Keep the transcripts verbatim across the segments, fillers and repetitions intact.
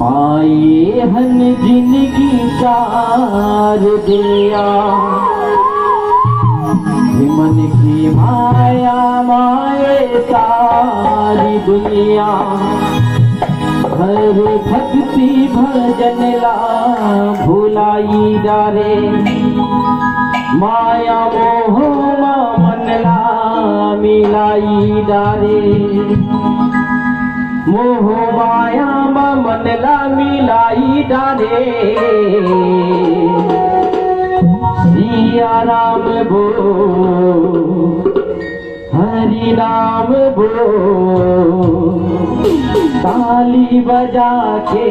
पाए हन जिनगी चार दुनिया, मन की माया माए सारी दुनिया। हर भक्ति भजन ला भुलाई डारे, माया मोह मा मन ला मिलाई डारे। मोह माया मा मन ला मिलाई डारे। सिया राम बोल, हरि नाम बोल, ताली बजा के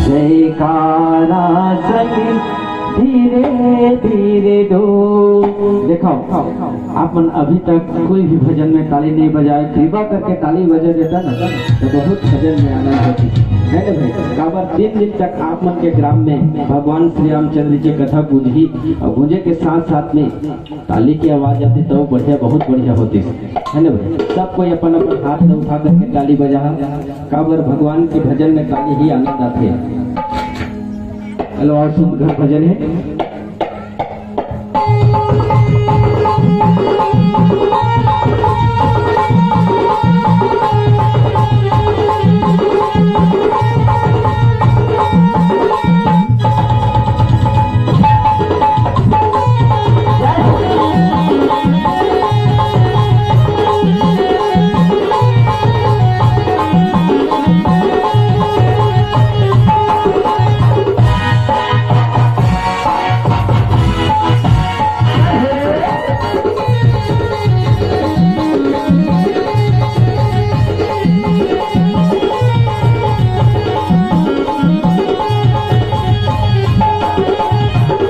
जयकारा संग धीरे धीरे डोल। देखो, आप मन अभी तक कोई भी भजन में ताली नहीं बजाए, कृपा करके ताली बजा देता ना, तो बहुत भजन में आनंद होती है ना भाई। काबर तीन दिन तक आप मन के ग्राम में भगवान श्री रामचंद्र जी के कथा गूंजही, और गूंजे के साथ साथ में ताली के आवाज आती तो बढ़िया, बहुत बढ़िया होती है ना भाई। सब कोई अपन अपन हाथ ला उठा करके ताली बजा, काबर भगवान के भजन में ताली ही आनंद आथे। चलो, और सुंदर भजन है।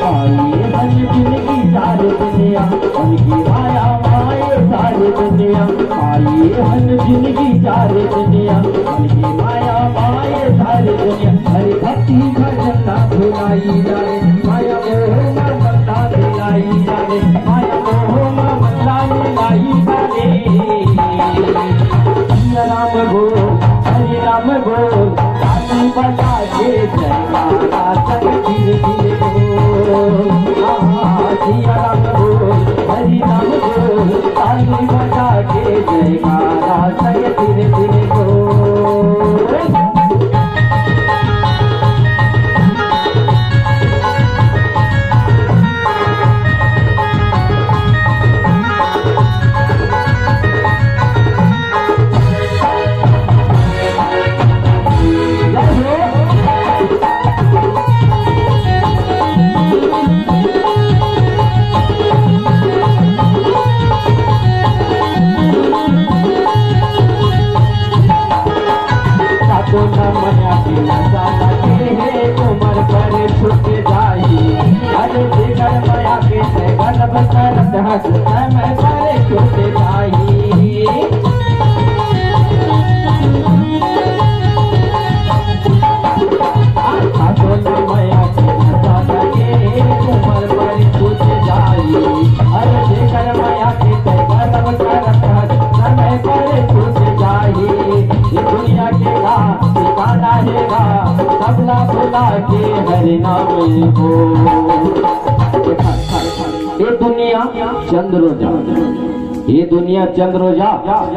आए हन जिनगी चार दुनिया, मन की माया माए सारी दुनिया। आए हन जिनगी चार दुनिया, मन की माया माए सारी दुनिया। हरि भक्ति भजन ना भुलाई जाए, माया मोह मा मन ना मिलाई जाए, माया मोह मा मन ना मिलाई जाए। सिया राम बोल, हरि नाम बोल, ताली बजा के जयकारा संग धीरे धीरे बोल। हाँ, सिया राम बोल, हरि नाम बोल, ताली बजा के जयकारा संग धीरे धीरे बोल। सातो न मया के नशा लगे हे, उमर पर छूट जाई। अरे जेकर मया के से गलब करत हस, समय पर छूट जाई। सातो न मया के नशा लगे, उमर पर छूट जाई। अरे जेकर मया के से गलब करत हस, समय पर छूट जाई। ये दुनिया के का ठिकाना हे गा, सबला भुला के हरि नाम को। ये दुनिया चंद रोजा, ये दुनिया चंद रोजा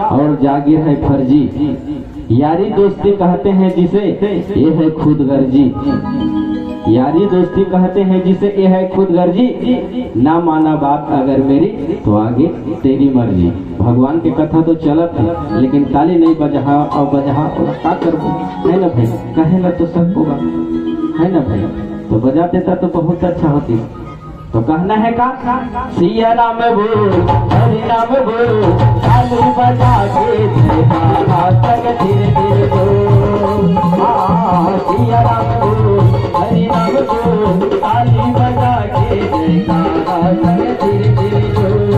और जागीर है फर्जी। यारी दोस्ती कहते हैं जिसे, ये है खुद गर्जी। यारी दोस्ती कहते हैं जिसे, ये है खुद गर्जी। ना माना बात अगर मेरी तो आगे तेरी मर्जी। भगवान के कथा तो चलत है, लेकिन ताली नहीं बजहा और बजहा और का करबो, है ना भाई? कहे ना तो सबको बात, है ना भाई? तो बजा देता तो बहुत अच्छा होती। तो कहना है का? सिया राम बोल, हरि नाम बोल, ताली बजा के जयकारा संग धीरे धीरे बोल। हाँ, सिया राम बोल, हरि नाम बोल, ताली बजा के जयकारा संग धीरे धीरे बोल।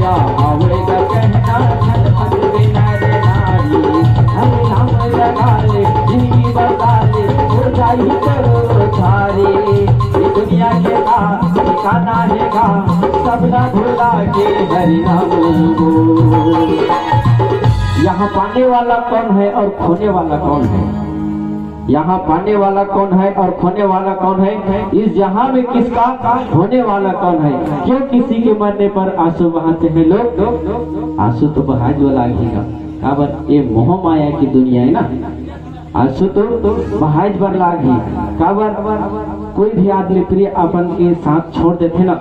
आवे का कहना छल मत बिना रे नारी, हरे नाम लगा ले, जिंदगी बसा ले, हो जाई तोरो थारी। ये दुनिया के का ठिकाना है का, सब ना भुला के हरि नाम बोल। यहाँ पाने वाला कौन है और खोने वाला कौन है? यहाँ पाने वाला कौन है और खोने वाला कौन है? इस जहां में किसका होने वाला कौन है? क्यों किसी के मरने पर आंसू बहाते हैं लोग? आंसू तो बहाए वाला ही ना। काबर ये मोह माया की दुनिया है ना। आंसू तो बहाए बर लाग ही। काबर कोई भी आदमी प्रिय अपन के साथ छोड़ देथे ना,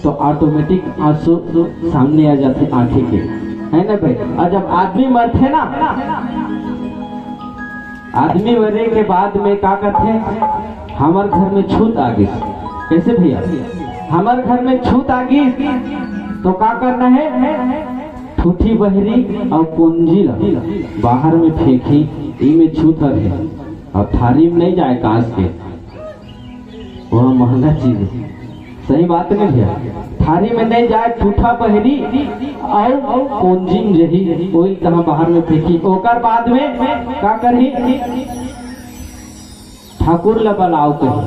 तो ऑटोमेटिक आंसू सामने आ जाथे आंखें के, है ना भाई? और जब आदमी मरथे ना, आदमी मरे के बाद में का करथे? हमर घर में छूत आ गिस। कैसे भैया? हमर घर में छूत आ गिस, तो का करना है? ठूठी बहरी और कोंजी ला बाहर में फेंकी, ई में छूत हर है। और थारी में नहीं जाए कांस के, वह महंगा चीज है। सही बात नहीं भैया? थारी में नहीं जाए, ठूठा बहरी और कोंजी में जही, वही कहाँ बाहर में फेंकी। ओकर बाद में का करही? ठाकुर ल बलाओ कही।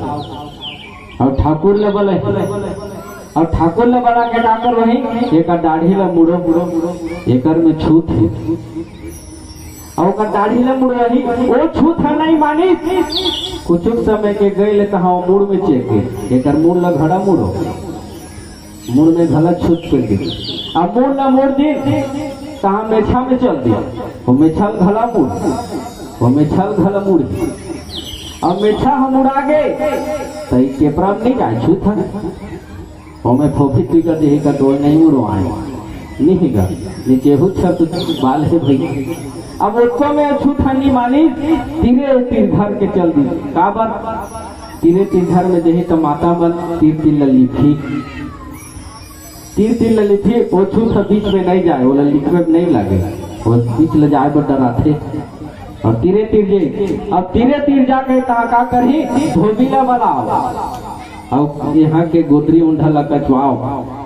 और ठाकुर ल बले, और ठाकुर ल बला के का करवही? एकर दाढ़ी ल मुड़ो, मुड़ो, एकर में छूत है। और ओकर दाढ़ी ल मुड़वही, वो छूत है नहीं मानी। कुछ समय के गए ले तहाँ मुड़ में चेक के, एकर मुड़ ल घड़ा मुड़ो। मुड़ में घला छूत कर दी। अब मुड़ ला मुड़ दी, तहाँ मेछा में चल दी। वो मेछा घला मुड़, वो मेछा घला मुड़ दी। अब मेछा हम उड़ा गए, तो ई केपरा में नहीं जाए, छूत है। वो में फोफी पी कर देही का डोल नहीं मुड़ो आए। नहीं गा, नीचे हु छत बाल है भाई। अब उसको में छूत है नहीं मानी, तीरे तीर घर के चल दी। काबर? तीरे तीर घर में जही तो माता मन तीर तीर ल लिखी। तीर तीर ल लिखी, ओ छूत ह बीच में नहीं जाए, ओला लिखवे में नहीं लागे, वो बीच ल जाए बर डराथे। और तीरे तीर जे, अब तीरे तीर जाके तहाँ का करही? धोबी ला बलाओ, अब यहाँ के गोदरी उंढा ला कचवाओ।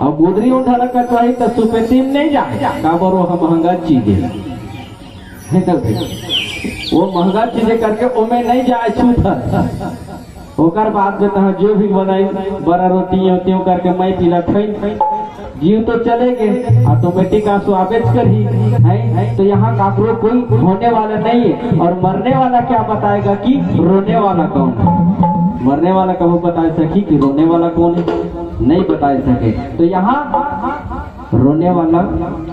अब गोदरी उंढा ला कचवाही तो सुपेती में नहीं जाए, काबर वो ह महंगा चीज है। है ना भाई? वो महंगा चीजें करके ओमे नहीं जाए छूत हर। ओकर बाद में तहाँ जो भी बनाई, बरा रोटी यो त्यो करके मैं पीला खई, जीव तो चले गए, ऑटोमेटिक आंसू आबेच करही, है? तो यहाँ काकरो कोई होने वाला नहीं है। और मरने वाला क्या बताएगा कि रोने वाला कौन है? मरने वाला कबो बता सकी कि रोने वाला कौन है? नहीं बता सके। तो यहाँ रोने वाला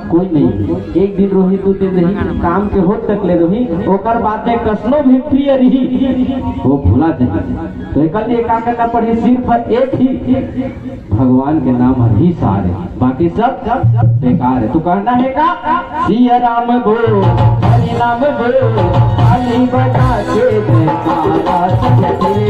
कोई नहीं है। एक दिन रोही, दो दिन रही, काम के होत तक ले रोही, ओकर बाद में कसनो भी प्रिय रही, वो भुला जाए। तो एकर लिए का करना पड़े? सिर्फ एक ही भगवान के नाम हर ही सार है, बाकी सब बेकार है। तो कहना है का? सिया राम बोल, हरि नाम बोल, ताली बजा के जयकारा सब तेरे